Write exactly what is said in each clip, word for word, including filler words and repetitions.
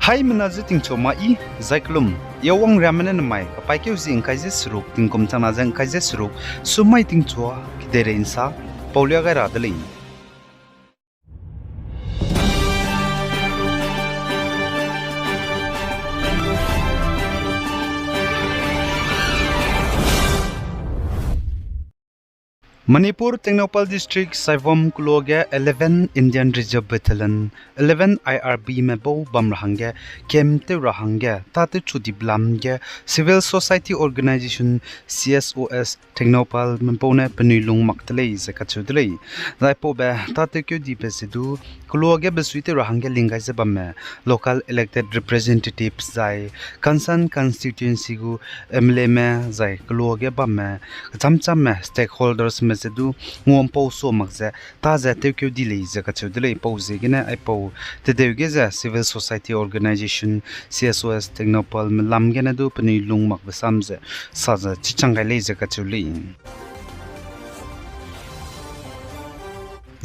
Haimena ze tingchua ma i, zai kelum, Yawang riame ne nemai kapaîkeu zi ngkai ze seruk, tingkum changna ze ngkai ze seruk, sumai tingchua kedeirei nsa paulia gai ra de lei. Manipur Tengnoupal District Saivom keloa ge eleven Indian Reserve Battalion, eleven I R Bme bau bam ra hangge, camp tew ra hangge tâtewchu dibe lam ge Civil Society Organisation, C S O S, Tengnoupalme bau ne penui lung mak de lei ze kacheu de lei. Zai paube tâtewkeu dibe ze du, keloa ge besuitew ra hangge ling gai ze bamme local elected representatives zai concerned constituency gu M L Ame zai keloa ge bamme kecham-chamme stakeholdersme ze du nguampau sua mak ze tâ ze tewkeu di lei ze kacheu de lei. Pau ziegene aipau tedeu ge ze Civil Society Organisation, C S O S, Tengnoupalme lam gene du penui lung makbe sam ze sa ze chichang gai lei ze kacheu lei.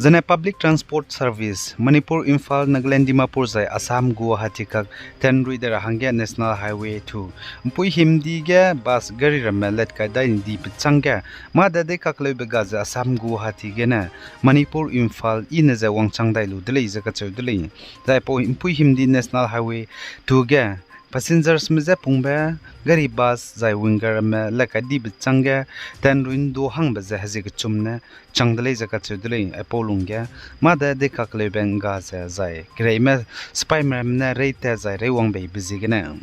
Zene public transport service, Manipur, Imphal, Nagaland, Dimapur zai Assam, Guwahati kak tenrui de ra hangge National Highway two mpui himdi ge bus gari ramme let kai dai ndi pechang ge, mâ de deikakleube ga ze Assam Guwahati gene Manipur Imphal i ne ze wangchang dai lu de lei ze kacheu de lei. Zai pau mpui himdi National Highway two ge passengersme je pungbe gari bus zai winger ramme let kai dibe chang ge tenrui ndu hangbe ze hezie kechum ne chang de lei ze kacheu de lei. Aipau lungge mâ de deikakleube ngga ze zai kereime sipaime ramme ne reite zai reiwang beibe ziegene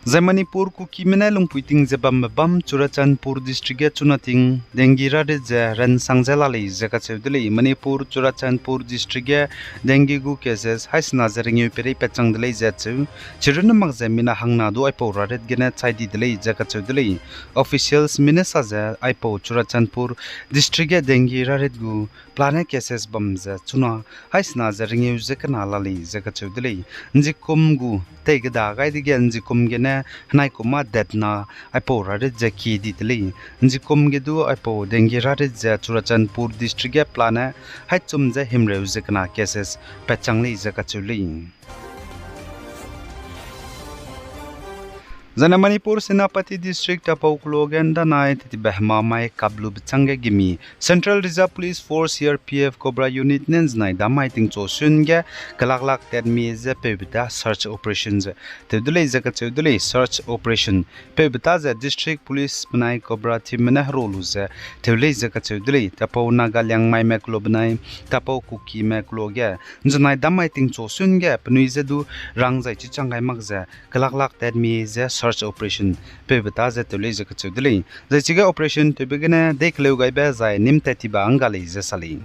Zai Manipur Kukime ne lungpui ting ze bambe bam Churachandpur District ge chuna ting dengue rarit ze ransang ze la lei ze kacheu de lei. Manipur Churachandpur District ge dengue gu cases haisena ze ringeu peirei pat chang de lei ze cheu. Chirunne mak ze mina hangna du aipau rarit gene chai di de lei ze kacheu de lei. Officialsme ne sa ze aipau Churachandpur District ge dengue rarit gu pelane cases bam ze chuna haisena ze ringeu ze kena la lei ze kacheu de lei. Nzikum gu tei keda gai dege nzikum gene henai kum mâ detna aipau rarit ze kie di de lei. Nzikum ge du aipau dengue rarit ze Churachandpur District ge pelane haichum ze himreu ze kena cases pat chang lei ze kacheu lei. Zane Manipur Senapati District Tapau keloa ge ndanai tetibe hemamai kap lube chang ge gimi Central Reserve Police Force, C R P F, Cobra Unit ne nzenai damai tingchu sun ge kelaklak tatmi ze peube ta search operation ze tew de lei ze kacheu de lei. Search operation peube ta ze District Police benai Cobra teamme ne hero lu ze tew lei ze kacheu de lei. Tapau Naga Liangmaime keloa benai Tapau Kukime keloa ge nzenai damai tingchu sun ge penui ze du rang zai chichang gai mak ze kelaklak tatmi ze search operation peube ta ze tew lei ze kacheu de lei. Zai chige operation tewbe gene deikeleu gaibe zai nîm tat tibe ngga lei ze sa lei.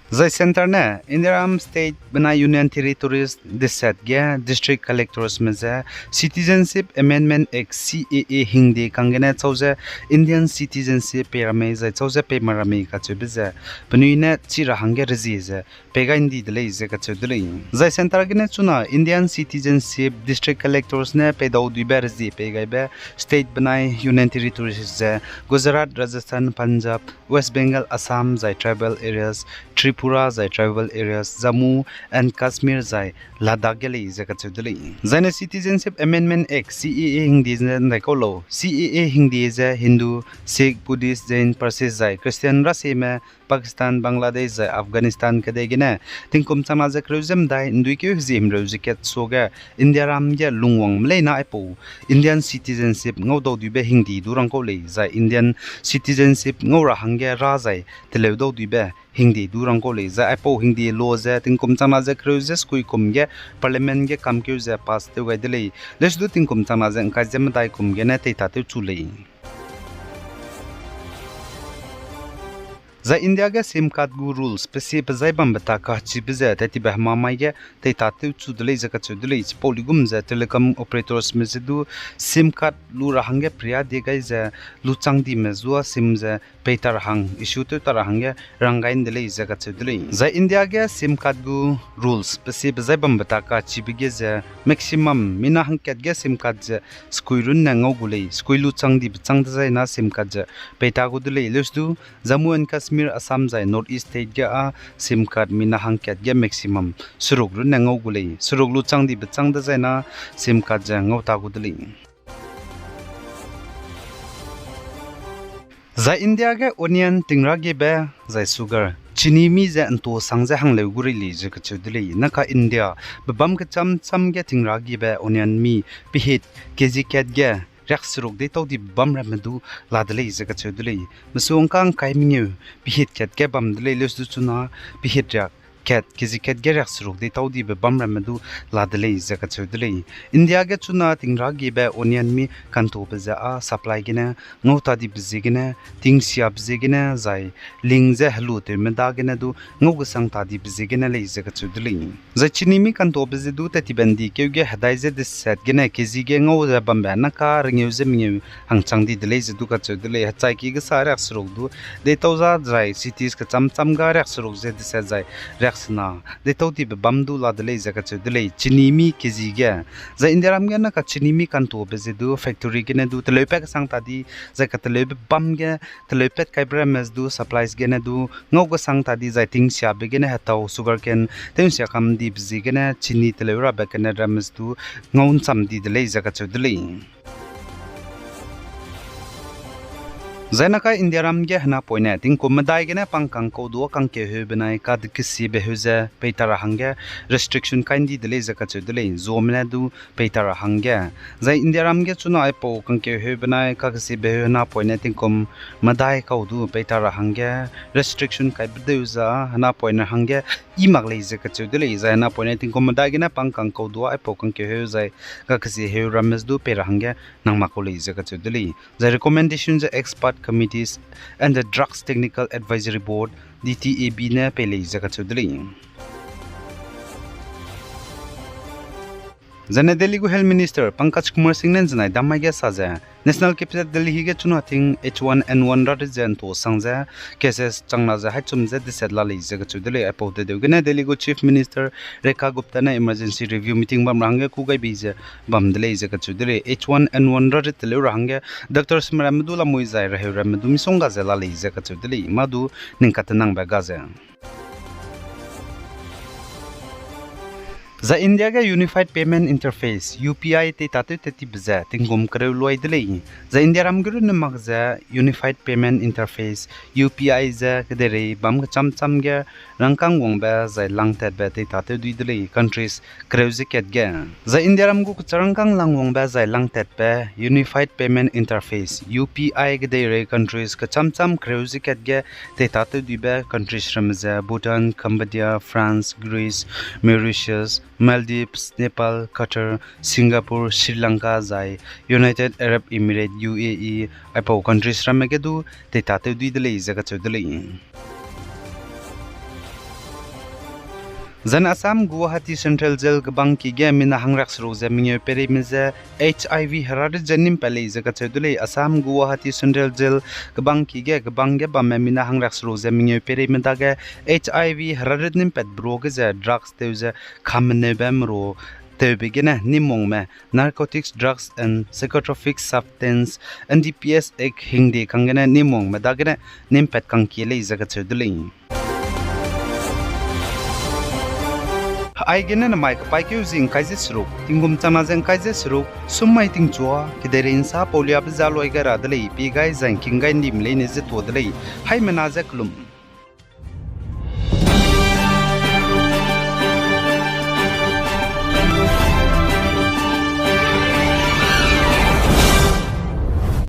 Zai Centre ne Indiaram State benai Union Territories deset ge District Collectorsme ze Citizenship Amendment Act, C A A hingde kang gene chau ze Indian citizenship pei ra mei zai chau ze pei ma ra mei kacheube ze penui ne chi ra hangge rezie ze pei gai ndi de lei ze kacheu de lei. Zai Centre gene chuna Indian citizenship District Collectors ne peidau duibe rezie pei gaibe state benai Union Territories ze Gujarat, Rajasthan, Punjab, West Bengal, Assam zai tribal areas, Tripura zai tribal areas, Jammu and Kashmir zai Ladakh ge lei ze kacheu de lei. Zaine Citizenship Amendment Act, C A A hingde ze ndaikau lau. C A A hingde ze Hindu, Sikh, Buddhist, Jain, Parsi zai Christian rasieme Pakistan, Bangladesh zai Afghanistan kedei gene tingkum changna ze kereu ze medai nduikeu hezie himreu ze kat suage Indiaram ge lungwangme leine aipau Indian citizenship ngaudau duibe hingde du rangkau lei. Zai Indian citizenship ngau ra hangge ra zai teleu dau duibe hingde du rangkau lei. Zai aipau hingde law ze tingkum changna ze kereu ze sekui kum ge Parliament ge kamkeu ze pass tew gai de lei. Lesu du tingkum changna ze ngkai ze medai kum gene teitatew chu lei. Zai India ge SIM card gu rules pesie pezai bambe ta kachibe ze tetibe hemamai ge teitatew chu de lei ze kacheu de lei. Chipau ligum ze telecom operatorsme ze du SIM card lu ra hangge peria die gai ze luchang dime zua SIM ze pei ta ra hang, issue tew ta ra hangge rang gai nde lei ze kacheu de lei. Zai India ge SIM card gu rules pesie pezai bambe ta kachibe ge ze maximum mina hangkat ge SIM card ze sekui runne ngau gu lei, sekui luchang dibe chang dezaina SIM card ze pei ta gu de lei. Lesu du Jammu and Kashmir Assam zai North East State ge â SIM card mina hangkat ge maximum seruk runne ngau gu lei. Seruk lu chang dibe chang dezaine SIM card ze ngau ta gu de lei. Zai India ge onion, tingragiebe, zai sugar, chini mi ze ’nto sang ze hangleu gu rei lei ze kacheu de lei. Naka India, bebâm kechâm châm ge tingragiebe onion mi pehit, kg kat ge riakseruk deîtau dibe bam ramme du la de lei ze kacheu de lei. Mesu ’ngka ’ngkai mengeu pehit kat ge bam de lei, leuse du chuna pehit riak kat, kg kat ge riakseruk deîtau dibe bam ramme du la de lei ze kacheu de lei. India ge chuna tingragiebe onion mi kantobe ze â supply gene ngau ta dibe ziegene, tingsiabe ziegene, zai ling ze helutewme dagene du ngau gesang ta dibe ziegene lei ze kacheu de lei. Zai chini mi kantobe ze du tat ti bandi keu ge hedai ze deset gene kg ge ngau ze bambe naka rengeu ze mengeu hangchang di de lei ze du kacheu de lei. Hechaiki gesa riakseruk du deîtau za zai cities kechâm châm ga riakseruk ze deset zai riaksena deîtau dibe bam du la de lei ze kacheu de lei, chini mi kg ge. Zai Indiaram ge naka chini mi kantobe ze du factory gene du teleupat kesang ta di, zai kateleube bam ge teleupat kaibe ramme ze du supplies gene du ngau kesang ta di, zai tingsiabe gene hetau sugarcane tew ’nsia kam dibe ziegene chini teleu rabe kene ramme ze du ngau ’ncham di de lei ze kacheu de lei. Zai naka Indiaram ge henapoine tingkum medai gene pangkang kau dua kangkeu heu benai kadekesiebe heu ze peita ra hangge restriction kai ’ndi de lei ze kacheu de lei, zuame ne du peita ra hangge. Zai Indiaram ge chuna aipau kangkeu heu benai kakesiebe heu henapoine tingkum medai kau du peita ra hangge restriction kaibe deu za henapoine hangge i mak lei ze kacheu de lei. Zai henapoine tingkum medai gene pangkang kau dua aipau kangkeu heu zai kakesi heu ramme ze du pei ra hangge nang mak kau lei ze kacheu de lei. Zai recommendation ze Expert Committees and the Drugs Technical Advisory Board, D T A B ne pei lei ze kacheu de lei. Zane Delhi gu Health Minister Pankaj Kumar Singh ne ’nzenai dam mai ge sa ze, National Capital Delhi ge chuna ting H one N one rarit ze ’nto sang ze cases changna ze haichum ze deset la lei ze kacheu de lei. Aipau tedeu gene Delhi gu Chief Minister Rekha Gupta ne emergency review meeting bam ra hangge kû gai bei ze bam de lei ze kacheu de lei. H one N one rarit teleu ra hangge doctors me ramme du lamui zai reheu ramme du misongga ze la lei ze kacheu de lei. Mâ du ning katenangbe ga ze Zai India ge Unified Payment Interface, U P I tei tatew tat tibe ze tinggum kereu luai de lei. Zai Indiaram ge runne mak ze Unified Payment Interface, U P I ze kedeirei bam kecham cham ge rangkâng wangbe zai langtatbe tei tatew dui de lei countries kereu ze kat ge. Zai Indiaram gu kecha rangkâng lang wangbe zai langtatbe Unified Payment Interface, U P I kedeirei countries kecham cham kereu ze kat ge tei tatew duibe countries ramme ze Bhutan, Cambodia, France, Greece, Mauritius, Maldives, Nepal, Qatar, Singapore, Sri Lanka zai United Arab Emirates, U A E, aipau countries ramme ge du tei tatew dui de lei ze kacheu de lei. Zai ne Assam Guwahati Central Jail kebangki ge mina hangriakseruk ze mengeu peireime je H I V herarit ze nîm pat lei ze kacheu de lei. Assam Guwahati Central Jail kebangki ge kebang ge bamme mina hangriakseruk ze mengeu peireime dage H I V herarit nîm pat bro ge ze drugs tew ze kameneube meru tewbe gene nîm wangme Narcotics, Drugs and Psychotropic Substance, N D P S Act hingde kang gene nîm wangme dagene nîm pat kangkie lei ze kacheu de lei. Aigene namai kepaîkeu zi ngkai ze seruk, tinggum changna ze ngkai ze seruk, summai tingchua kedeirei nsa pauliabe ze luai gai ra de lei, pie gai zai ngking gai ndim leine ze tuâ de lei. Haimena ze kelum.